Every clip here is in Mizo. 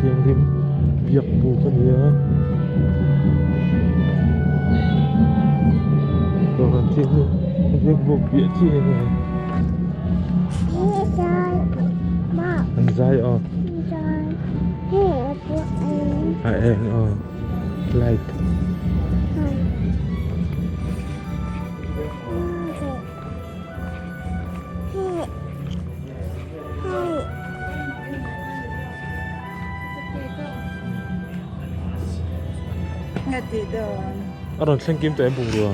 Thianghlim biak buk a ni a Kohhran Thianghlim biak buk piah chiah hi a ni. An zai aw. A eng aw light. A rawn thleng kim tawh em bungrua?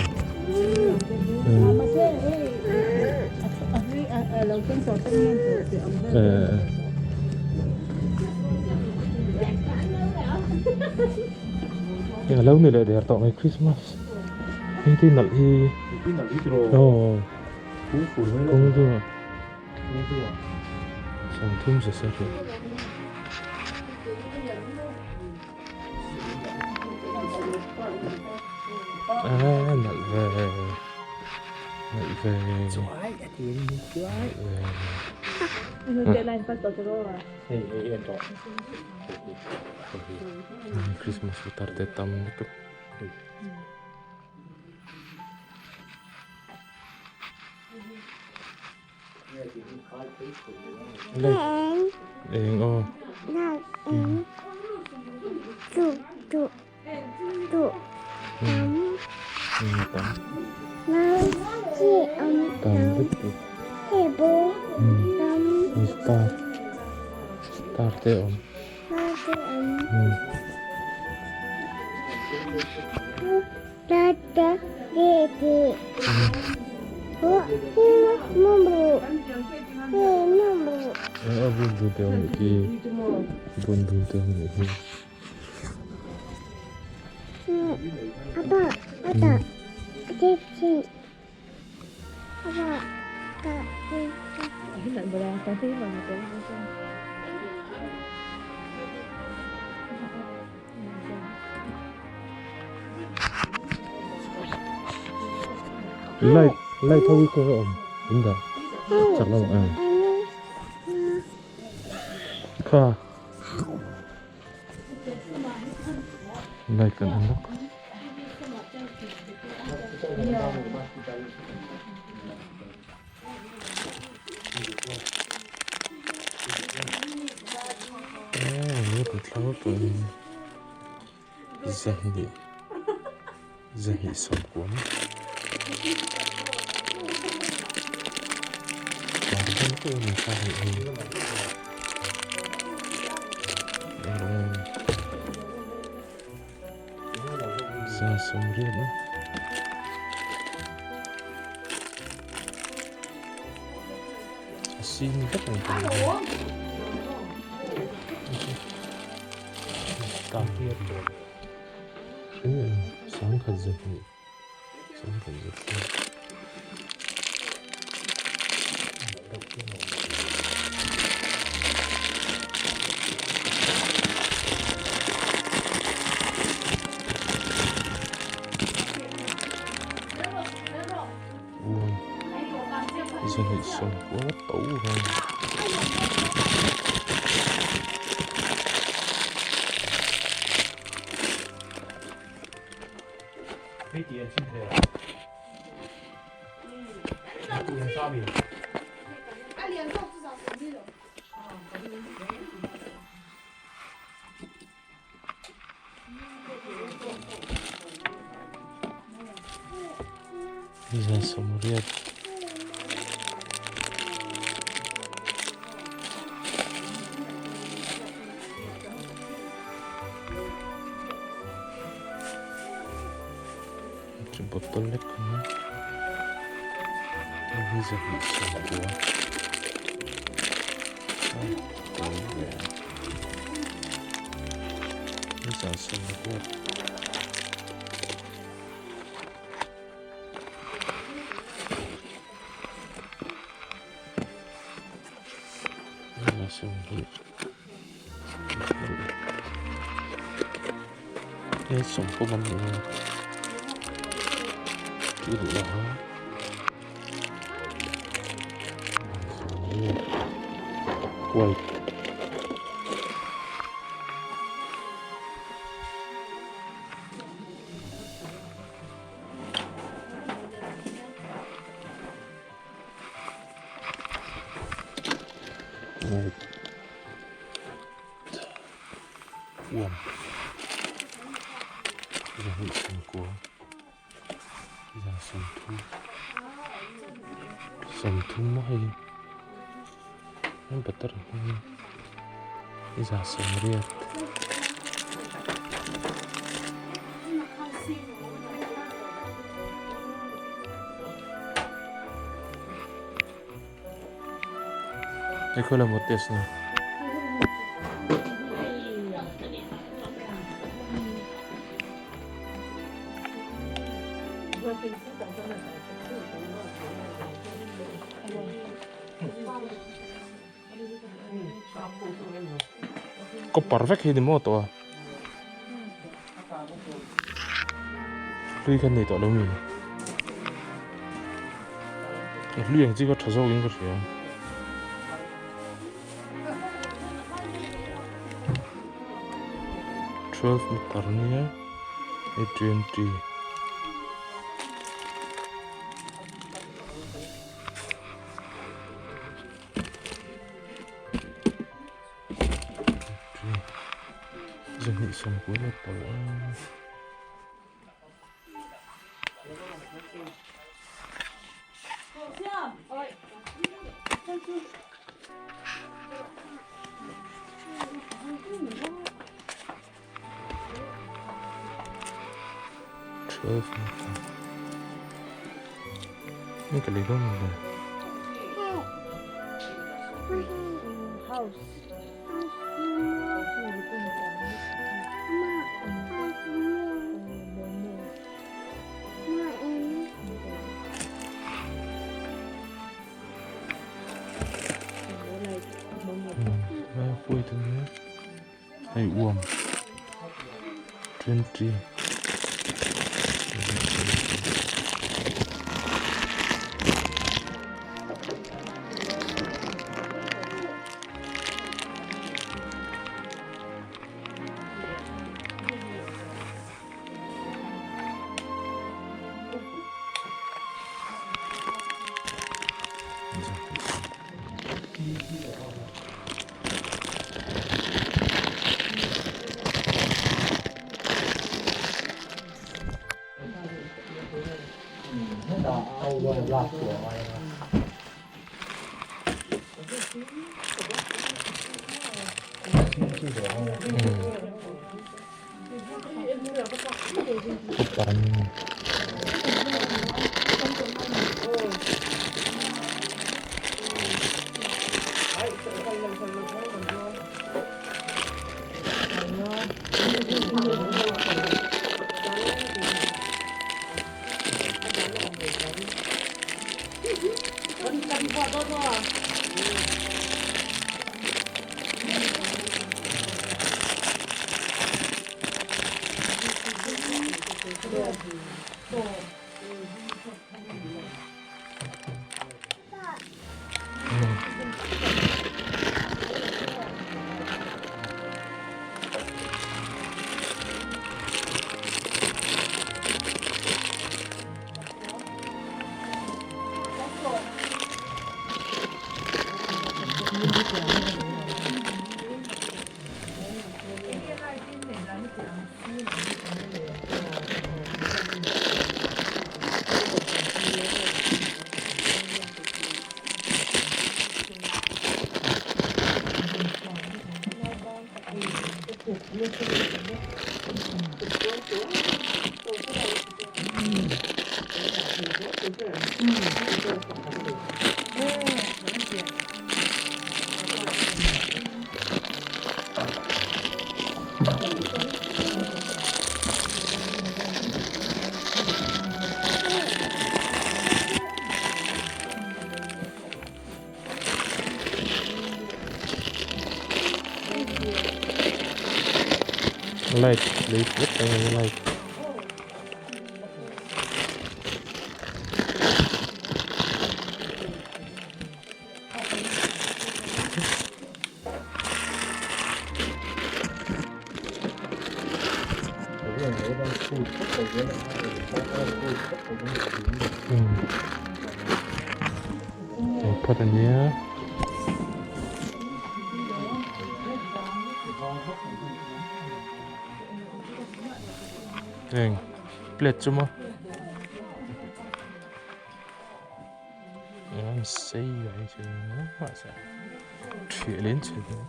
Eng alo ni leh der tawh mai Christmas hei te nalh hi aw kawng chu sawmthum sa sa tih. A nalh ve nalh ve Christmas putar te tam lutuk. Eng aw. Star star te awm. A bun dun te awm nih hi bun dun te awm nih hi. Light light ho hi khawnge awm in dah chak lo ang kha light kan on lawk. Zahnih zahnih sawmkuam za sawmriat a. A sin vek ang tih tam sangkhat zahnih sangkhat zahnih. Zahnih sawmkua to reng. Zan sawmriat. Chu bottle lek a ni a hei hi zahnih sawmkua a tawi ve a ni zan sawmriat. Hei sawmthum a ni a tih duh lo a white. Uam zahnih sawmkua za sawmthum sawmthum maw hei battery hmangin za sawmriat. Hei khawi lam maw test na. Copper vek hi ni maw tawh a. Hlui khan nei tawh lo mi. Hlui ang chi kha tha zawk in ka hria. 12 meter nia 20. Zahnih sawmkua leh pawh a. Hei ka lei dawn lo le. Hei uam 20 Light lei vek ang a light. Phawt a nia. Eng plate chu maw Eng sei ai chu mahse ṭhiah leh in chhe dawn.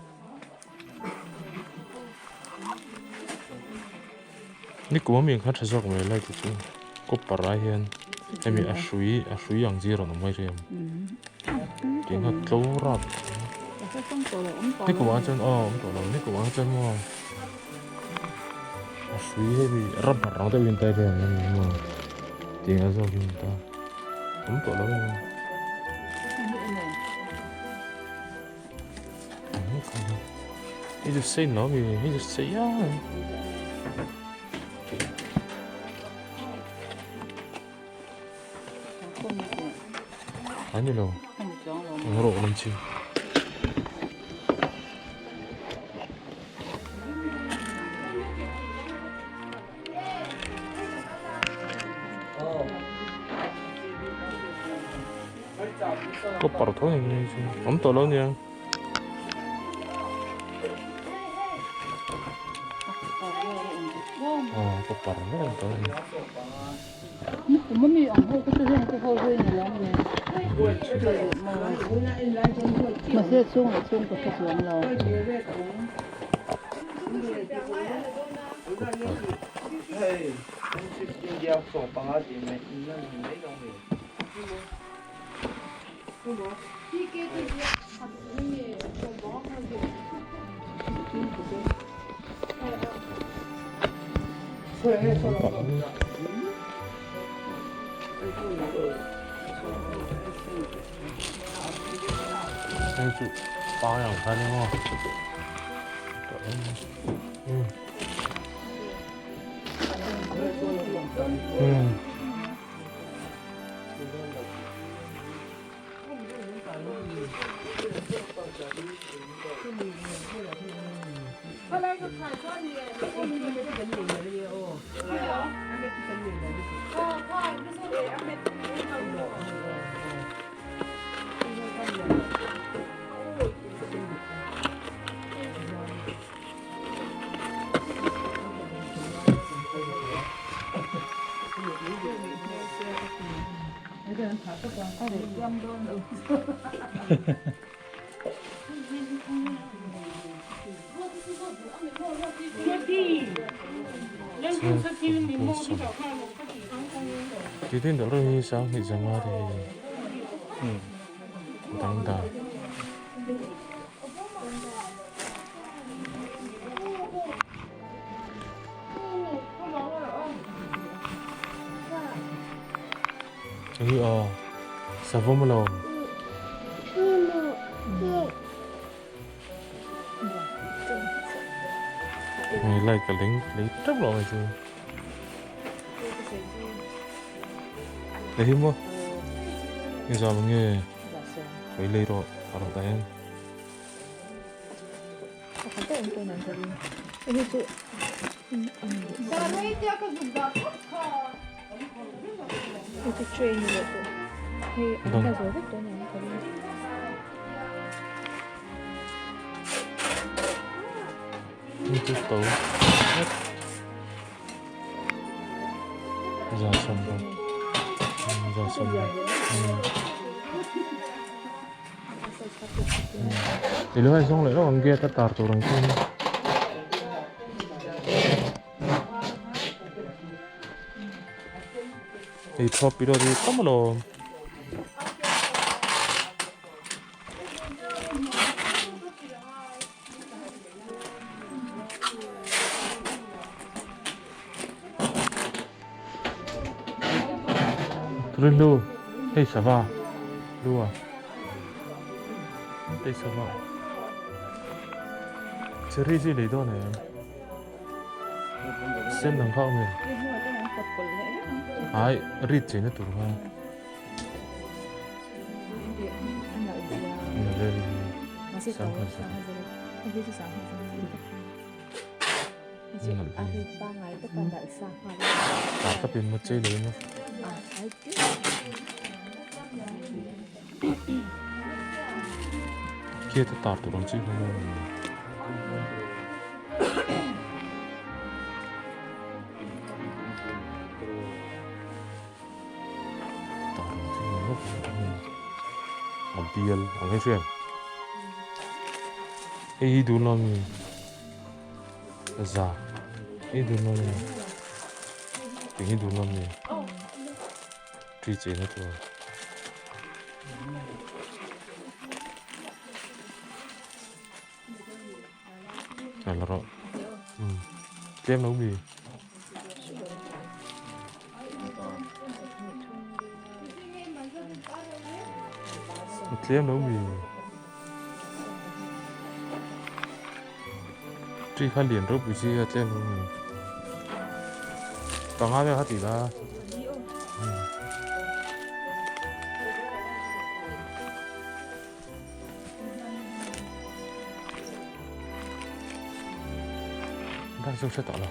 Nikum ami ang khan ṭha zawk mai lai te chu copper ah hian hemi a hrui a hrui ang chi a rawn awm mai rem tih kha tlo rap nikum ah chuan aw awm tawh lo nikum ah chuan maw a hrui hemi rubber ang deuh in tai vel a ni maw tih ang zawk in ta awm tawh lo a ni. Hei chu sei lo mi hei chu sei a Ani lo ang rawh lam chi Copper tho ni mai chu awm tawh lo nia. Aw copper vek awm tawh a ni. Copper. Hei chu pai ang kha ni maw Tui tui rawh hi sanghnih zanga te hi dangdai. Hei aw savawm alawm. Hei light ka leng lei teuh lo mai chu. Hei hi maw i zam nge hei lei rawh a rawh ta hian. I lo hei zawng leh lawk ang gate a tar tur ang chuan hei thawp ilo hi tam alawm. Rinlu hei sava lu a hei sava cherry chi lei dawn em sen ang kha awm em ai rit chei na tur kha Gate a tar tur ang chi kha maw ni. bial ang hi hriat hei hi dun lo mi za hei dun lo mi ting hi dun lo mi tri chei na tur. Nal rawh tlem lo mi. Tlem lo mi. Tri kha lian ropui si a tlem lo mi. Panga vel kha ti la. Bak chu hre tawh lo.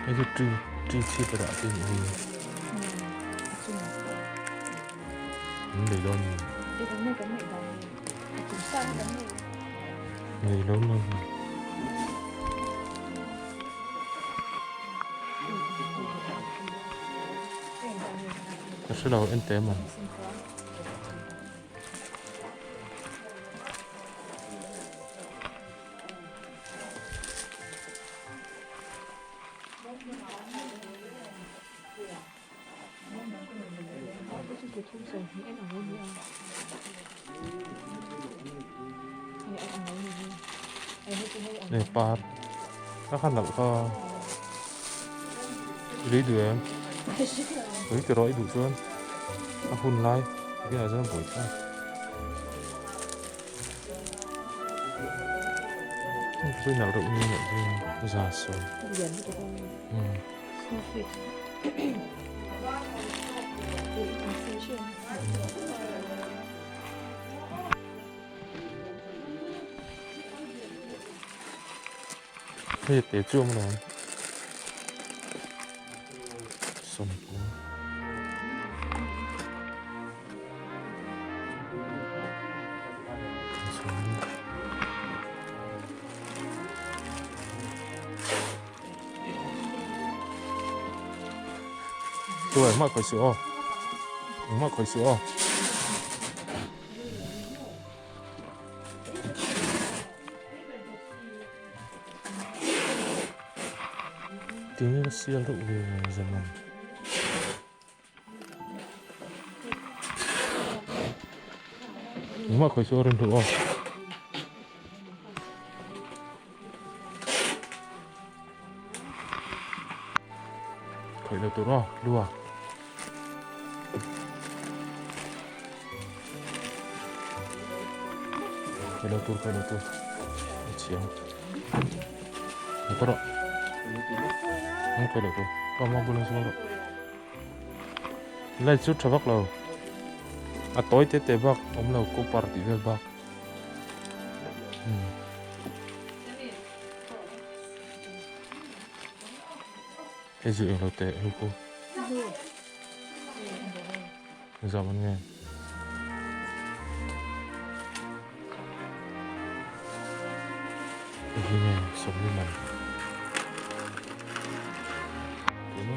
Hei chu tree tree chhip a dah te nih hi. An nei dawn ni. Nei lo lo ni. Ka hre lo en teh man. Hei par a kha nalh kha i lei duh em lei ti rawh i duh chuan a hun lai bialah chuan a buai thlak. Pui nalh reuh ni leh dawn za sawi. Hei te chu awm lo sawmpum. Chu engmah khawih suh aw engmah khawih suh aw. Tinge ka sial reuh ve zaman. Engmah khawih chu a rawn hluh aw. Khawih lo tur aw lua. Khawih lo tur khawih lo tur. A chiang. Ni kawr rawh. Ang khawih lo tur. Pa ma bulah chuan rawh. Light chu tha vak lo. A tawi te te bak awm lo copper tih vel bak. Hei zu eng lo teh hu khu. Zam an nge. Hei hi nge sawmli man. Tuna.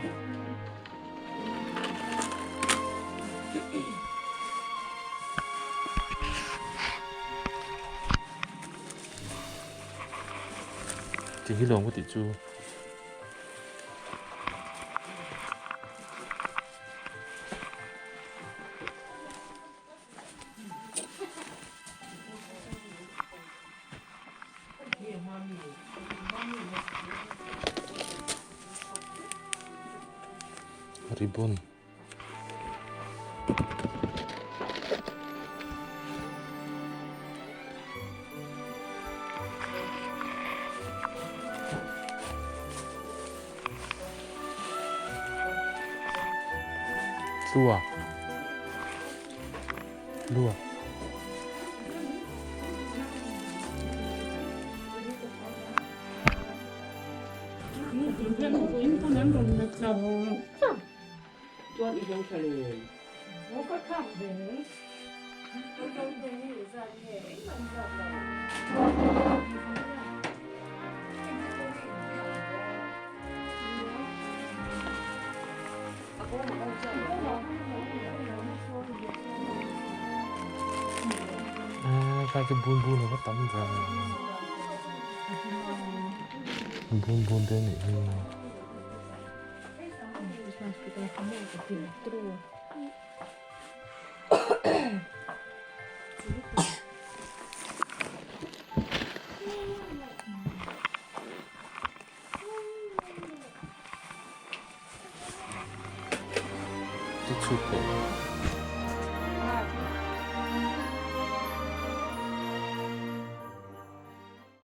Ti hi lawm ka tih chu. Ribbon. Lua. Lua. Hetlai chu bun bun a va tam ve. Bun bun te anih hi. Te chhuk theih.